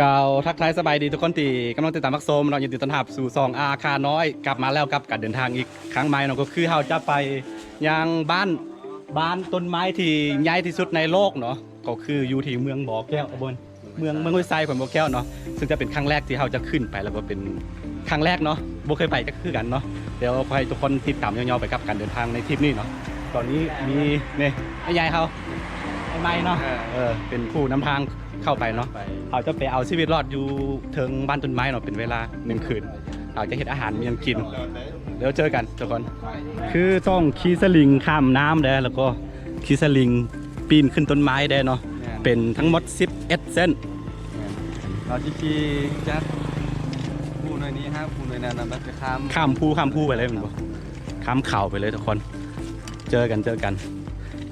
ກ່າວທັກທາຍສະບາຍດີທຸກຄົນທີ່ກຳລັງຕິດຕາມຮັບຊົມເນາະ, ຍິນດີຕ້ອນຮັບສູ່ຊ່ອງອາຄານ້ອຍ ກັບມາແລ້ວກັບການເດີນທາງອີກຄັ້ງໃໝ່ເນາະ, ກໍຄືເຮົາຈະໄປຍັງບ້ານ ບ້ານຕົ້ນໄມ້ທີ່ໃຫຍ່ທີ່ສຸດໃນໂລກເນາະ, ກໍຄືຢູ່ທີ່ເມືອງບໍ່ແກ້ວ ເອີ ບໍ່ແມ່ນ ເມືອງ ເມືອງຫ້ວຍຊາຍ ແຂວງບໍ່ແກ້ວເນາະ, ເຊິ່ງຈະເປັນຄັ້ງແລກທີ່ເຮົາຈະຂຶ້ນໄປ ແລ້ວກໍເປັນຄັ້ງແລກເນາະ, ບໍ່ເຄີຍໄປຈັກຄືກັນເນາະ. ດຽວຂໍໃຫ້ທຸກຄົນຕິດຕາມຍາວໆໄປກັບການເດີນທາງໃນທຣິບນີ້ເນາະ. ຕອນນີ້ມີ ນີ້ ອ້າຍໃຫຍ່ເຮົາ ອ້າຍໃໝ່ເນາະ ເອີ ເອີ ເປັນຜູ້ນຳທາງເຂົ້າໄປເນາະ. ເຮົາຈະໄປເອົາຊີວິດລອດຢູ່ເທິງບ້ານຕົ້ນໄມ້ເນາະ ເປັນເວລາໜຶ່ງຄືນ. ເຮົາຈະເຮັດອາຫານມາກິນ. ດຽວເຈີກັນທຸກຄົນ. ຄືຕ້ອງຂີ່ສະລິງຂ້າມນ້ຳເດ້ ແລ້ວກໍຂີ່ສະລິງປີນຂຶ້ນຕົ້ນໄມ້ໄດ້ເນາະ. ແມ່ນ ເປັນທັງໝົດສິບເອັດເສັ້ນ. ແມ່ນ ເຮົາຊິຂີ່ຈັກຜູ້ໜ່ວຍນີ້ຫາຜູ້ໜ່ວຍນັ້ນ ແລ້ວກໍຂ້າມ ຂ້າມພູ ຂ້າມພູໄປເລີຍແມ່ນບໍ່? ຂ້າມເຂົາໄປເລີຍທຸກຄົນ. ເຈີກັນ ເຈີກັນ.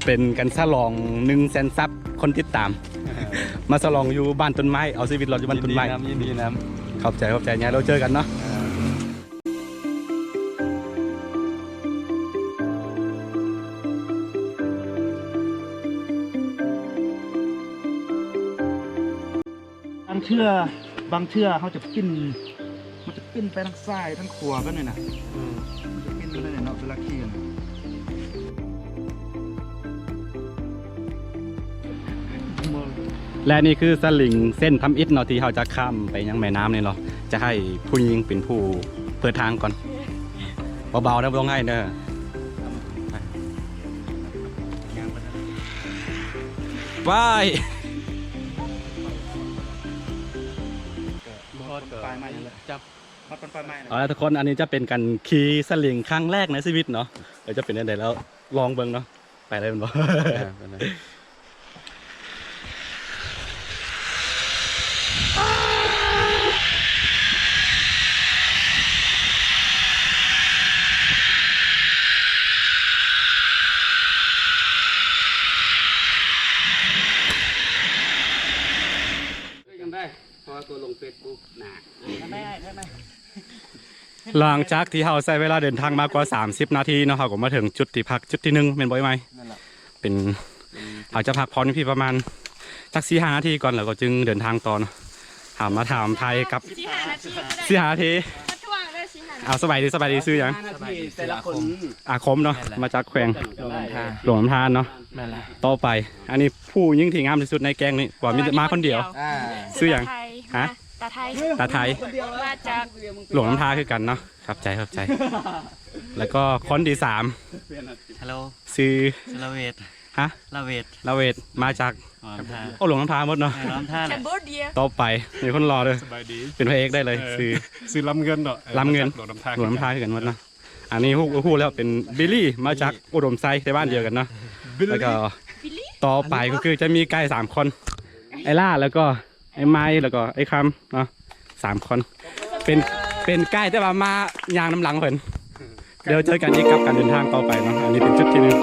ເປັນການສະຫຼອງໜຶ່ງແສນຊັບຄົນຕິດຕາມ. ມາສະຫຼອງຢູ່ບ້ານຕົ້ນໄມ້ ເອົາຊີວິດລອດຢູ່ບ້ານຕົ້ນໄມ້. ຍິນດີນຳ ຍິນດີນຳ. ຂອບໃຈ ຂອບໃຈ. ຍາມເຮົາເຈີກັນເນາະ. ບາງເທື່ອ ບາງເທື່ອເຮົາຈະປິ່ນ ມັນຈະປິ່ນໄປທາງຊ້າຍທາງຂວາແບບນີ້ນະ. ເອີ ມັນຈະປິ່ນໄປແບບນີ້ເນາະ ເວລາຂີ່ນະ. ແລະນີ້ຄືສະລິງເສັ້ນທຳອິດເນາະ ທີ່ເຮົາຈະຂ້າມໄປຍັງແມ່ນ້ຳນີ້ເນາະ. ຈະໃຫ້ຜູ້ຍິງເປັນຜູ້ເປີດທາງກ່ອນ. ເບົາໆເດີ ບໍ່ຕ້ອງໃຫ້ເດີ. ໄປ ຮອດປາຍໄມ້ນັ້ນແຫຼະ ຈັບ ຮອດປາຍໄມ້. ເອົາລະທຸກຄົນ ອັນນີ້ຈະເປັນການຂີ່ສະລິງຄັ້ງແລກໃນຊີວິດເນາະ. ເອີ ຈະເປັນຈັ່ງໃດແລ້ວລອງເບິ່ງເນາະ. ໄປເລີຍແມ່ນບໍ່? ເອີ ໄປເລີຍ. ຍັງໄດ້ ເພາະວ່າຕົວລົງເຟສບຸກນະ. ຫຼັງຈາກທີ່ເຮົາໃຊ້ເວລາເດີນທາງມາກວ່າສາມສິບນາທີເນາະ, ເຮົາກໍມາເຖິງຈຸດທີ່ພັກຈຸດທີໜຶ່ງ ແມ່ນບໍ່ອ້າຍໄມ? ແມ່ນລະ. ເປັນ ເຮົາຈະພັກຜ່ອນເປັນເວລາປະມານຈັກສີ່ຫ້ານາທີກ່ອນ ແລ້ວກໍຈຶ່ງເດີນທາງຕໍ່ເນາະ. ເຮົາມາຖາມໄທກັບ ສີ່ຫ້ານາທີ ສີ່ຫ້ານາທີ ມາທວງເດີ ສີ່ຫ້ານາທີ. ເອົາ ສະບາຍດີ ສະບາຍດີ ຊື່ຫຍັງ? ສະບາຍດີ ແຕ່ລະຄົນ ອາຄົມເນາະ ມາຈາກແຂວງຫຼວງນ້ຳທາເນາະ. ແມ່ນລະ. ຕໍ່ໄປ ອັນນີ້ຜູ້ຍິງທີ່ງາມທີ່ສຸດໃນແກ້ງນີ້ ວ່າມີມາຄົນດຽວ. ຊື່ຫຍັງ? ຕາໄທ. ຮະ? ຕາໄທ ຕາໄທ ມາຈາກຫຼວງນ້ຳທາຄືກັນເນາະ. ຂອບໃຈ ຂອບໃຈ. ແລ້ວກໍຄົນທີສາມ. ຮາໂລ ຊື່ ຊື່ລາເວດ. ຮະ? ລາເວດ ລາເວດ ມາຈາກ ໂອ້ ຫຼວງນ້ຳທາໝົດເນາະ. ເອີ ຫຼວງນ້ຳທາແຫຼະ. ຕໍ່ໄປ ມີຄົນຫຼໍ່ເດີ ສະບາຍດີ ເປັນພະເອກໄດ້ເລີຍ. ເອີ ຊື່ ຊື່ລຳເງິນເນາະ. ລຳເງິນ ຫຼວງນ້ຳທາ ຫຼວງນ້ຳທາຄືກັນໝົດເນາະ. ອັນນີ້ຮູ້ ຮູ້ແລ້ວເປັນບິລລີ ມາຈາກອຸດົມໄຊ ແຕ່ບ້ານດຽວກັນເນາະ. ບິລລີ ແລ້ວກໍຕໍ່ໄປກໍຄືຈະມີໄກສາມຄົນ ອ້າຍຫຼ້າ ແລ້ວກໍ ອ້າຍໄມ ແລ້ວກໍອ້າຍຄຳເນາະ ສາມຄົນ ເປັນ ເປັນໄກ ແຕ່ວ່າມາຍ່າງນຳຫຼັງເພິ່ນ. ດຽວເຈີກັນອີກກັບການເດີນທາງຕໍ່ໄປເນາະ. ອັນນີ້ເປັນຈຸດທີໜຶ່ງ.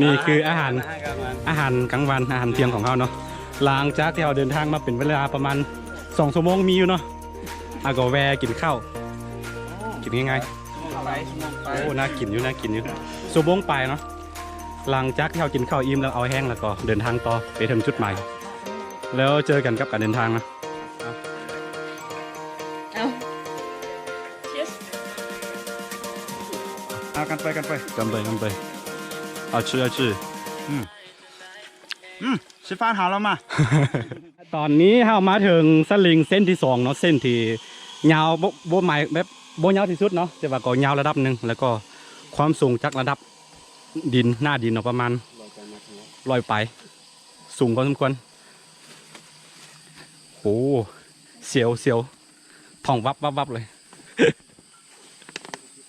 ນີ້ຄືອາຫານ ອາຫານກາງວັນ ອາຫານທ່ຽງຂອງເຮົາເນາະ. ຫຼັງຈາກທີ່ເຮົາເດີນທາງມາເປັນເວລາປະມານສອງຊົ່ວໂມງມີຢູ່ເນາະ, ເຮົາກໍແວ່ກິນເຂົ້າ ກິນງ່າຍໆ. ໂອ້ ໜ້າກິນຢູ່ ໜ້າກິນຢູ່. ຊົ່ວໂມງປາຍເນາະ. ຫຼັງຈາກທີ່ເຮົາກິນເຂົ້າອີ່ມແລ້ວ ເອົາແຮງ ແລ້ວກໍເດີນທາງຕໍ່ໄປເຖິງຈຸດໝາຍ ແລ້ວເຈີກັນກັບການເດີນທາງເນາະ. ເອົາ ເອົາ Cheers. ເອົາ ກັນໄປ ກັນໄປ ກັນໄປ ກັນໄປ. ເອົາ Cheers ເອົາ Cheers. ອືມ ອືມ ຊິຟານຫາລາວມາ. ຕອນນີ້ເຮົາມາເຖິງສະລິງເສັ້ນທີສອງເນາະ, ເສັ້ນທີ່ຍາວ ບໍ່ ບໍ່ໝາຍແບບບໍ່ຍາວທີ່ສຸດເນາະ ແຕ່ວ່າກໍຍາວລະດັບໜຶ່ງ ແລ້ວກໍຄວາມສູງຈາກລະດັບດິນ ໜ້າດິນເນາະ ປະມານຮ້ອຍປາຍ ສູງພໍສົມຄວນ. ໂອ້ ສຽວ ສຽວ ທ້ອງວັບ ວັບ ວັບເລີຍ.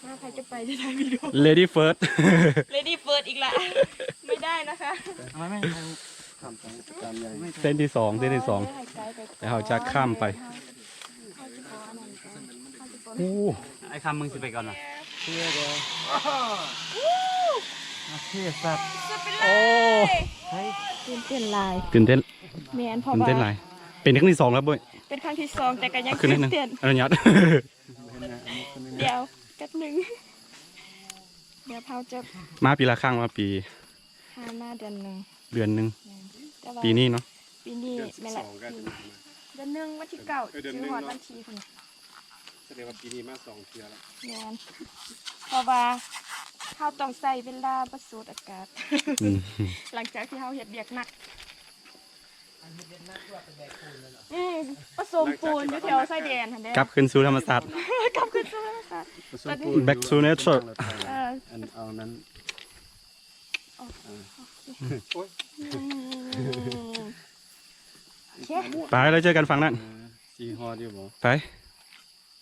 ວ່າໃຜຈະໄປ ຈະຖ່າຍວິດີໂອ Lady first Lady first ອີກລະ ไม่ได้นะคะ. ເສັ້ນທີສອງ ເສັ້ນທີສອງ ແລ້ວເຮົາຈະຂ້າມໄປ. ໂອ້ ໄອ້ຄຳ ມຶງຊິໄປກ່ອນຫວາ? ໂອເຄ ສັດ. ໂອ້ ຕື່ນເຕັ້ນຫຼາຍ ຕື່ນເຕັ້ນ ແມ່ນ ເພາະວ່າ ຕື່ນເຕັ້ນຫຼາຍ ເປັນຄັ້ງທີສອງແລ້ວເວີ້ຍ ເປັນຄັ້ງທີສອງ ແຕ່ກໍຍັງຕື່ນເຕັ້ນ ອະນຸຍາດ ດຽວແປັບໜຶ່ງ ດຽວເຮົາຈະ ມາປີລະຄັ້ງ ມາປີ ຜ່ານມາເດືອນໜຶ່ງ ເດືອນໜຶ່ງ ແມ່ນ ແຕ່ວ່າປີນີ້ເນາະ ປີນີ້ແມ່ນລະ ເດືອນໜຶ່ງ ວັນທີເກົ້າ ເອີ ເດືອນໜຶ່ງ ຊິຮອດວັນທີພຸ້ນ ສະແດງວ່າປີນີ້ມາສອງເທື່ອແລ້ວ ແມ່ນ ເພາະວ່າເຮົາຕ້ອງໃຊ້ເວລາມາສູດອາກາດ ອືມ ຫຼັງຈາກທີ່ເຮົາເຮັດວຽກໜັກ ອືມ ປະສົມປູນຢູ່ແຖວຊາຍແດນຫັ້ນເດ້ ກັບຄືນສູ່ທຳມະຊາດ ກັບຄືນສູ່ທຳມະຊາດ ປະສົມປູນ Back to nature ເອີ ອັນເອົານັ້ນ ໂອ້ຍ ອືມ ໂອເຄ ໄປ ແລ້ວເຈີກັນຝັ່ງນັ້ນ ເອີ ຊິຮອດຢູ່ບໍ່ ໄປ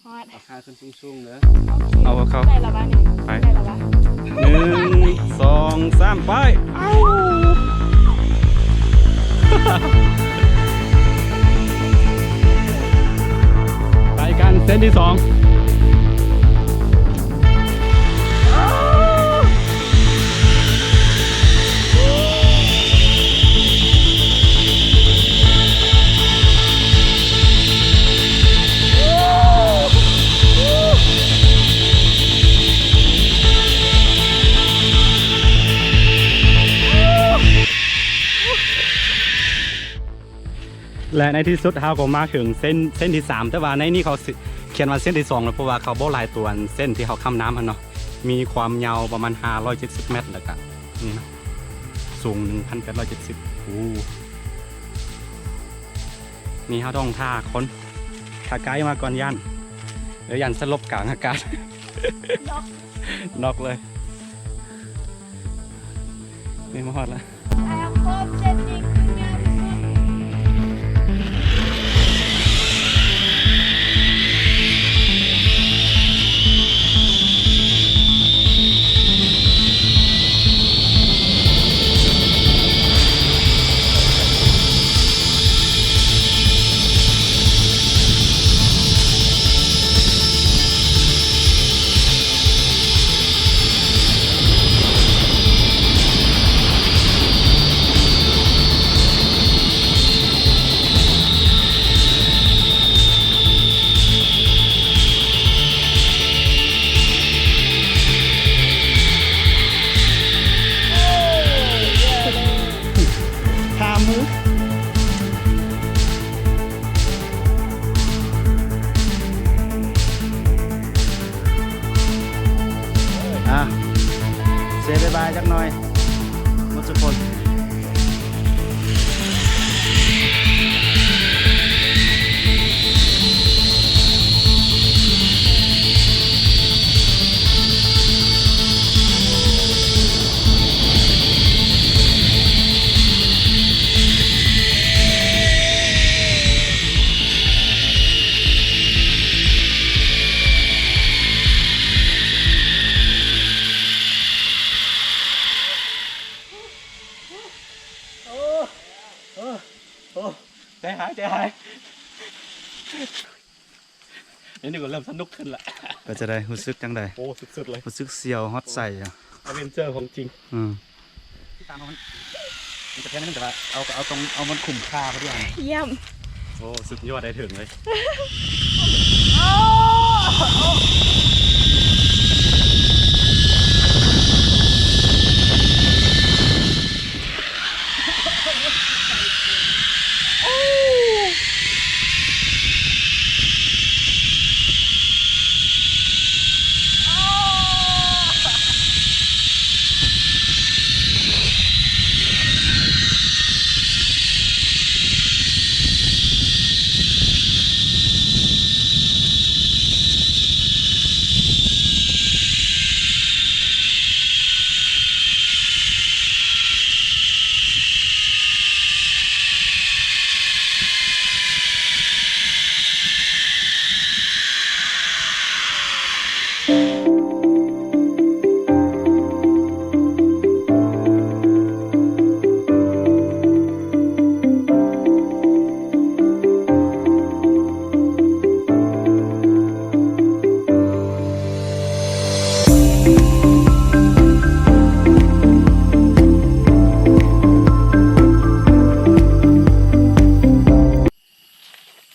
ຮອດ ເອົາຂາຂຶ້ນສູງໆເດີ ໂອເຄ ເອົາເຂົ້າ ໄດ້ລະບາດນີ້ ໄປ ໄດ້ລະບາດ ໜຶ່ງ ສອງ ສາມ ໄປ ເອົາ ໄປກັນເສັ້ນທີສອງ ແລະ ໃນທີ່ສຸດເຮົາກໍມາເຖິງເສັ້ນ ເສັ້ນທີສາມ ແຕ່ວ່າໃນນີ້ເຂົາຂຽນວ່າເສັ້ນທີສອງ ເພາະວ່າເຂົາບໍ່ຫຼາຍຕົວເສັ້ນທີ່ເຮົາຂ້າມນ້ຳຫັ້ນເນາະ ມີຄວາມຍາວປະມານຫ້າຮ້ອຍເຈັດສິບແມັດ ແລ້ວກະ ນີ້ນະ ສູງໜຶ່ງພັນແປດຮ້ອຍເຈັດສິບ ໂອ້ ນີ້ເຮົາຕ້ອງຖ້າຄົນ ຖ້າໄກມາກ່ອນ ຢ້ານ ເອີ ຢ້ານສະຫຼົບກາງອາກາດ ນອກ ນອກເລີຍ ນີ້ມາຮອດແລ້ວ. ອ່ະ ເຊບາຍບາຍຈັກໜ່ອຍ ໝົດທຸກຄົນ. Ô, ô, ô, ໃຈຫາຍ ໃຈຫາຍ. ອັນນີ້ກໍເລີ່ມສະໜຸກຂຶ້ນລະ. ເປັນຈັ່ງໃດ? ຮູ້ສຶກຈັ່ງໃດ? ໂອ້ ສຸດໆເລີຍ. ຮູ້ສຶກສຽວຮອດໄສ້ອະ. ອາເວັນເຈີຂອງຈິງ. ອືມ. ທີ່ຕາມເຮົາມັນ ມັນຈະແພງໜຶ່ງ ແຕ່ວ່າເອົາ ກໍເອົາຕົງ ເອົາມັນຄຸ້ມຄ່າພໍດີ. ຢ້ຽມ. ໂອ້ ສຸດຍອດ ໄດ້ເຖິງເລີຍ.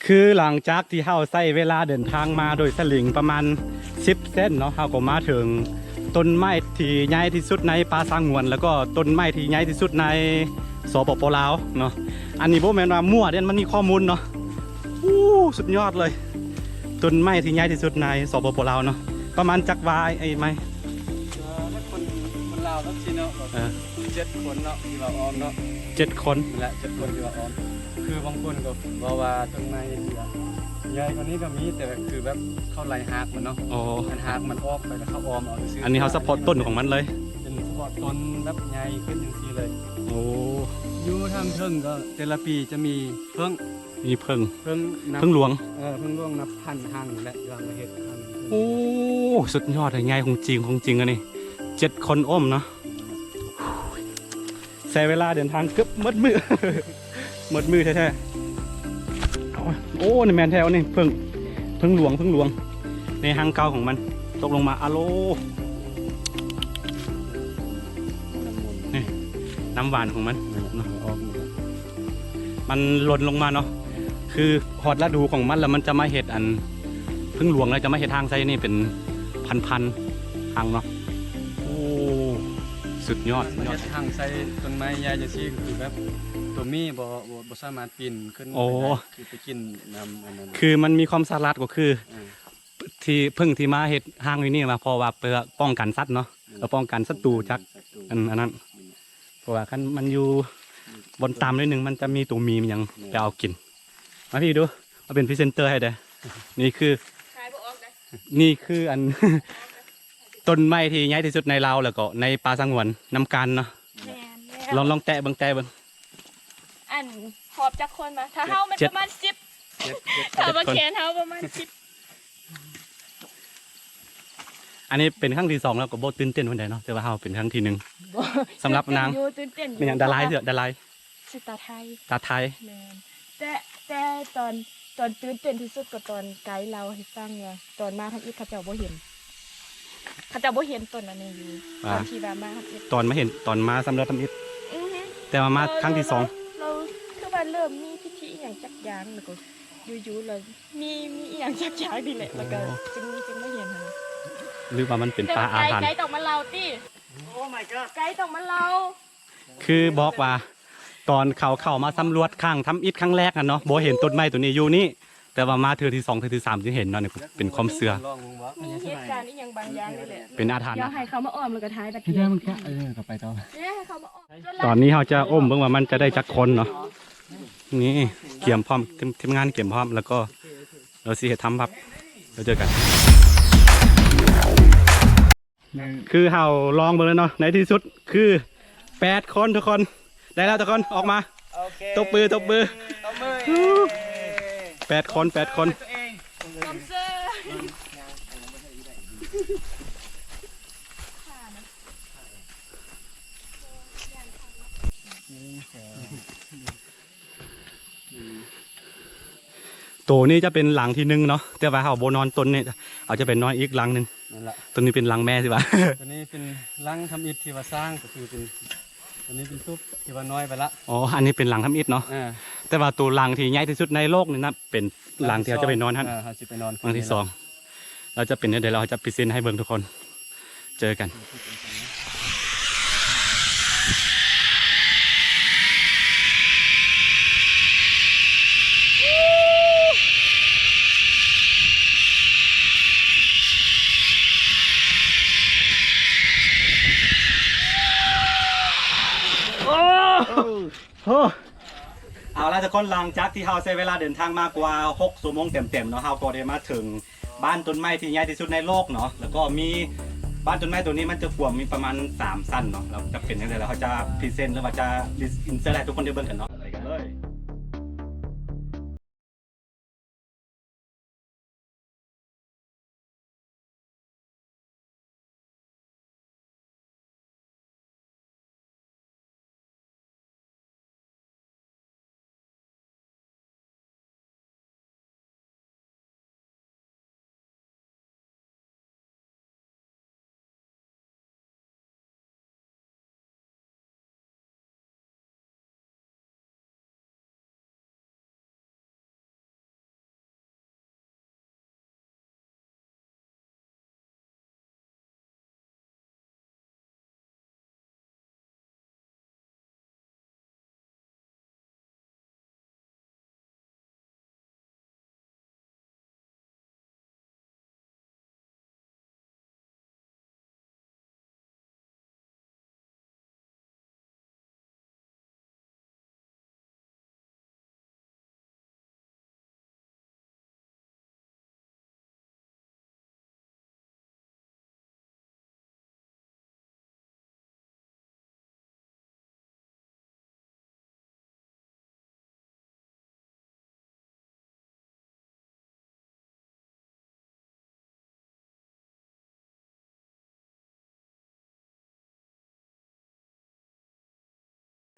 ຄືຫຼັງຈາກທີ່ເຮົາໃຊ້ເວລາເດີນທາງມາໂດຍສະລິງປະມານສິບເສັ້ນເນາະ, ເຮົາກໍມາເຖິງຕົ້ນໄມ້ທີ່ໃຫຍ່ທີ່ສຸດໃນປ່າສະຫງວນ ແລ້ວກໍຕົ້ນໄມ້ທີ່ໃຫຍ່ທີ່ສຸດໃນ ສປປ ລາວເນາະ. ອັນນີ້ບໍ່ແມ່ນວ່າມົ້ວເດ້, ມັນມີຂໍ້ມູນເນາະ. ໂອ້ ສຸດຍອດເລີຍ, ຕົ້ນໄມ້ທີ່ໃຫຍ່ທີ່ສຸດໃນ ສປປ ລາວເນາະ. ປະມານຈັກວາ ອ້າຍໄມ້? ເອີ ຄົນ ຄົນລາວເນາະ ເອີ ເຈັດຄົນເນາະ ທີ່ວ່າອ້ອມເນາະ ເຈັດຄົນ ແລະ ເຈັດຄົນທີ່ວ່າອ້ອມ. ຄືບາງຄົນກໍເວົ້າວ່າຕົ້ນໄມ້ທີ່ວ່າໃຫຍ່ກວ່ານີ້ກໍມີ, ແຕ່ຄືແບບເຂົາໄລ່ຮາກມັນເນາະ. ອໍ ອັນຮາກມັນອອກໄປແລ້ວເຂົາອ້ອມເອົາຊື່ໆ. ອັນນີ້ເຮົາສະເພາະຕົ້ນຂອງມັນເລີຍ? ເປັນສະເພາະຕົ້ນແບບໃຫຍ່ຂຶ້ນຈັ່ງຊີ້ເລີຍ. ໂອ້ ຢູ່ທາງເທິງກໍແຕ່ລະປີຈະມີເຜິ້ງ ມີເຜິ້ງ ເຜິ້ງ ເຜິ້ງຫຼວງ ເອີ ເຜິ້ງຫຼວງນັບພັນຮັງແຫຼະ ທີ່ວ່າມາເຮັດຮັງ. ໂອ້ ສຸດຍອດເລີຍ, ໃຫຍ່ຂອງຈິງ ຂອງຈິງອັນນີ້. ເຈັດຄົນໂອມເນາະ. ໃຊ້ເວລາເດີນທາງເກືອບໝົດມື້ ໝົດມື້ແທ້ໆ. ໂອ້ ນີ້ແມ່ນແທ້ນີ້ ເຜິ້ງ ເຜິ້ງຫຼວງ ເຜິ້ງຫຼວງ. ໃນຮັງເກົ່າຂອງມັນຕົກລົງມາ ອາໂລ ນີ້ ນ້ຳຫວານຂອງມັນເນາະ ມັນຫຼົ່ນລົງມາເນາະ. ຄືຮອດລະດູຂອງມັນແລ້ວ ມັນຈະມາເຮັດອັນ ເຜິ້ງຫຼວງແລ້ວຈະມາເຮັດຮັງໃສ່ນີ້ເປັນພັນໆຮັງເນາະ. ໂອ້ ສຸດຍອດ ສຸດຍອດ. ເຮັດຮັງໃສ່ຕົ້ນໄມ້ໃຫຍ່ຈັ່ງຊີ້ ກໍຄືແບບຕົວໝີ່ບໍ່ ບໍ່ ບໍ່ສາມາດປີນຂຶ້ນໄປໄດ້. ໂອ້ ຄືໄປກິນນ້ຳອັນນັ້ນ. ຄືມັນມີຄວາມສະຫຼາດ ກໍຄື ເອີ ທີ່ເຜິ້ງທີ່ມາເຮັດຮັງຢູ່ນີ້ມາ ເພາະວ່າເພື່ອປ້ອງກັນສັດເນາະ. ເອີ ເພື່ອປ້ອງກັນສັດຕູຈາກ ປ້ອງກັນສັດຕູ ອັນ ອັນນັ້ນ. ເອີ ເພາະວ່າຄັນມັນຢູ່ບ່ອນຕ່ຳໜ້ອຍໜຶ່ງ ມັນຈະມີໂຕໝີ່ຫຍັງ ແມ່ນ ໄປເອົາກິນ. ມາພີ້ດູ ມາເປັນພຣີເຊັນເຕີໃຫ້ແດ່. ນີ້ຄື ຂາຍບໍ່ອອກເດ້. ນີ້ຄືອັນ ຕົ້ນໄມ້ທີ່ໃຫຍ່ທີ່ສຸດໃນລາວ ແລ້ວກໍໃນປ່າສະຫງວນນຳກັນເນາະ. ແມ່ນແລ້ວ. ລອງ ລອງແຕະເບິ່ງ ແຕະເບິ່ງ. ອັນ ຮອບຈັກຄົນມາ? ຖ້າເຮົາແມ່ນປະມານສິບ ເຈັດ ເຈັດ ເຈັດ ຖ້າວ່າແຂນເຮົາປະມານສິບ. ອັນນີ້ເປັນຄັ້ງທີສອງແລ້ວ ກໍບໍ່ຕື່ນເຕັ້ນປານໃດເນາະ, ແຕ່ວ່າເຮົາເປັນຄັ້ງທີໜຶ່ງ. ບໍ່ ສຳລັບນາງ ຕື່ນເຕັ້ນຢູ່ ຕື່ນເຕັ້ນຢູ່. ແມ່ນຫຍັງ? ດາລາຍເທື່ອ ດາລາຍ ຊິຕາໄທ ຕາໄທ. ແມ່ນ ແຕ່ ແຕ່ຕອນ ຕອນຕື່ນເຕັ້ນທີ່ສຸດກໍຕອນໄກເລົ່າໃຫ້ຟັງວ່າ ຕອນມາທຳອິດເຂົາເຈົ້າບໍ່ເຫັນ ເຂົາເຈົ້າບໍ່ເຫັນຕົ້ນອັນນີ້ຢູ່ ວ່າ ຕອນທີ່ວ່າມາທຳອິດ ຕອນມາເຫັນ ຕອນມາສຳຫຼວດທຳອິດ. ອືຮຶ ແຕ່ວ່າມາ ເອີ ຄັ້ງທີສອງ ເຮົາ ເຮົາຄືວ່າເລີ່ມມີພິທີອີ່ຫຍັງຈັກຢ່າງ ແລ້ວກໍຢູ່ໆ ແລ້ວ ມີ ມີອີ່ຫຍັງຈັກຢ່າງນີ້ແຫຼະ ແລ້ວກໍ ໂອ້ ຈຶ່ງ ຈຶ່ງມາເຫັນຫັ້ນນະ. ຫຼືວ່າມັນເປັນປ່າອາຖັນ? ແຕ່ວ່າໄກ ໄກຕ້ອງມາເລົ່າຕິ. Oh my god ໄກຕ້ອງມາເລົ່າ. ຄືບອກວ່າ ຕອນເຂົາເຂົ້າມາສຳຫຼວດຄັ້ງທຳອິດຄັ້ງແລກຫັ້ນເນາະ ບໍ່ເຫັນຕົ້ນໄມ້ໂຕນີ້ຢູ່ນີ້, ແຕ່ວ່າມາເທື່ອທີສອງ ເທື່ອທີສາມຈຶ່ງເຫັນເນາະ. ນີ້ເປັນຄວາມເຊື່ອ ມີເຫດການອີ່ຫຍັງບາງຢ່າງນີ້ແຫຼະ ເປັນອາຖັນ. ດຽວໃຫ້ເຂົາມາອ້ອມແລ້ວກໍຖ່າຍບັດ ເຮັດໃຫ້ມັນກະ ເອີ ເຂົ້າໄປຕໍ່. ເອີ ໃຫ້ເຂົາມາອ້ອມ. ຕອນນີ້ເຮົາຈະອົມເບິ່ງວ່າມັນຈະໄດ້ຈັກຄົນເນາະ. ນີ້ກຽມພ້ອມ ທີມ ທີມງານກຽມພ້ອມ ແລ້ວກໍ ເຮົາຊິເຮັດທຳພັບ ແລ້ວເຈີກັນ. ຄືເຮົາລອງເບິ່ງແລ້ວເນາະ ໃນທີ່ສຸດຄືແປດຄົນທຸກຄົນ. ໄດ້ແລ້ວທຸກຄົນ ອອກມາ. ໂອເຄ ຕົບມື ຕົບມື ຕົບມື. ແປດຄົນ ແປດຄົນ. ຕົວເອງ ໂຕນີ້ຈະເປັນຫຼັງທີໜຶ່ງເນາະ, ແຕ່ວ່າເຮົາບໍ່ນອນຕົ້ນນີ້ ເຮົາຈະໄປນອນອີກຫຼັງໜຶ່ງ. ນັ້ນລະ ໂຕນີ້ເປັນຫຼັງແມ່ຊິວ່າ ໂຕນີ້ເປັນຫຼັງທຳອິດທີ່ວ່າສ້າງ ກໍຄືເປັນ ໂຕນີ້ເປັນຕຸບທີ່ວ່ານ້ອຍໄປລະ. ອໍ ອັນນີ້ເປັນຫຼັງທຳອິດເນາະ. ເອີ ແຕ່ວ່າໂຕຫຼັງທີ່ໃຫຍ່ທີ່ສຸດໃນໂລກນີ້ນະ ເປັນຫຼັງທີ່ເຮົາຈະໄປນອນຫັ້ນ ເອີ ເຮົາຊິໄປນອນ ຫຼັງທີສອງ. ແລ້ວຈະເປັນແນວໃດ ແລ້ວເຮົາຈະພຣີເຊັນໃຫ້ເບິ່ງທຸກຄົນ. ເຈີກັນ. ໂອ້ ໂອ້ ເອົາລະທຸກຄົນ, ຫຼັງຈາກທີ່ເຮົາໃຊ້ເວລາເດີນທາງມາກວ່າຫົກຊົ່ວໂມງເຕັມໆເນາະ, ເຮົາກໍໄດ້ມາເຖິງບ້ານຕົ້ນໄມ້ທີ່ໃຫຍ່ທີ່ສຸດໃນໂລກເນາະ, ແລ້ວກໍມີ ບ້ານຕົ້ນໄມ້ໂຕນີ້ມັນຈະກວ້າງມີປະມານສາມຊັ້ນເນາະ, ແລ້ວຈະເປັນຈັ່ງໃດ ແລ້ວເຮົາຈະພຣີເຊັນ ຫຼືວ່າຈະອິນເສີດໃຫ້ທຸກຄົນໄດ້ເບິ່ງກັນເນາະ, ໄປກັນເລີຍ.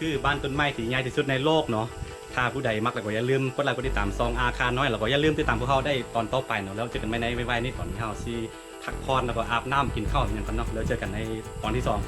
ຄືບ້ານຕົ້ນໄມ້ທີ່ໃຫຍ່ທີ່ສຸດໃນໂລກເນາະ. ຖ້າຜູ້ໃດມັກແລ້ວກໍຢ່າລືມກົດໄລກົດຕິດຕາມຊ່ອງອາຄານ້ອຍ ແລ້ວກໍຢ່າລືມຕິດຕາມພວກເຮົາໄດ້ຕອນຕໍ່ໄປເນາະ. ແລ້ວເຈີກັນໃໝ່ໃນໄວໆນີ້ ຕອນທີ່ເຮົາຊິພັກຜ່ອນ ແລ້ວກໍອາບນ້ຳກິນເຂົ້າຫຍັງກັນເນາະ. ແລ້ວເຈີກັນໃນຕອນທີສອງ.